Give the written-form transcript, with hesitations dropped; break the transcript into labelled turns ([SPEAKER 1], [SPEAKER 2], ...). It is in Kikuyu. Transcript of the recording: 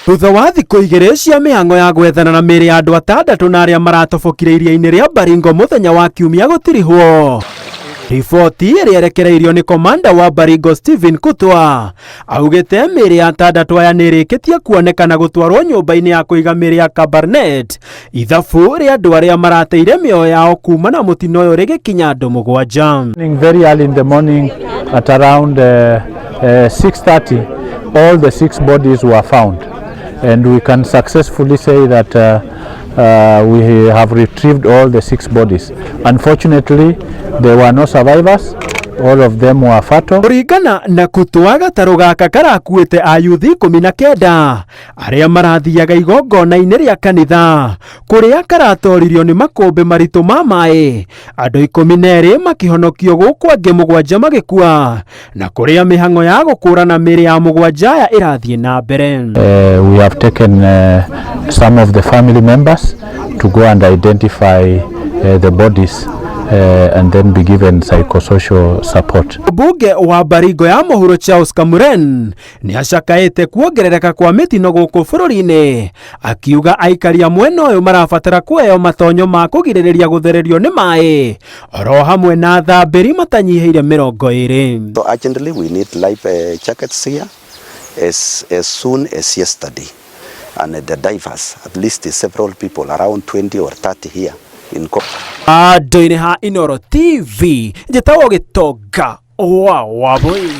[SPEAKER 1] Thutha wa thikũ igĩrĩ cia mĩhang'o ya gwethana na mĩĩrĩ ya andũ atandatũ na arĩa maratobokire iria-inĩ rĩa Baringo mũthenya wa Kiumia gũtirihwo. Riboti ĩrĩa ĩrekereirio nĩ komanda wa Baringo Stephen Kutwa augĩte mĩĩrĩ ya atandatũ aya nĩ ĩrĩkĩtie kuonekana gũtwarwo nyũmba-inĩ ya kũiga mĩĩrĩ ya Kabarnet. Ithabu rĩa andũ arĩa marateire mĩoyo yao kuma na mũtino ũyũ rĩgĩkinya andũ mũgwanja.
[SPEAKER 2] Very early in the morning at around 6:30, all the six bodies were found, and we can successfully say that we have retrieved all the six bodies. Unfortunately, there were no survivors. All of them were fatal.
[SPEAKER 1] Kũringana na Kutwa, gatarũ gaka karakuĩte ayuthi 19 arĩa marathiaga igongona-inĩ rĩa kanitha kũrĩa karatoririo nĩ makũmbĩ maritũ ma maĩ, andũ 12 makĩhonokio gũkũ angĩ mũgwanja magĩkua, na kũrĩa mĩhang'o ya gũkũrana mĩĩrĩ ya mũgwanja aya ĩrathiĩ na mbere.
[SPEAKER 2] We have taken some of the family members to go and identify the bodies and then be given psychosocial support.
[SPEAKER 1] Mbunge wa Baringo ya mũhuro Charles Kamuren nĩ acakaĩte kuongerereka kwa mĩtino gũkũ bũrũri-inĩ, akiuga aikari a mwena ũyũ marabatara kuheo matonyo ma kũgirĩrĩria gũthererio nĩ maĩ oro hamwe na thambĩri matanyihĩire 20.
[SPEAKER 3] So urgently we need life jackets here as soon as yesterday. And the divers, at least several people, around 20 or 30 here in
[SPEAKER 1] Andũ-inĩ ha Inooro TV, njĩtagwo Gĩtonga wa Wabũi.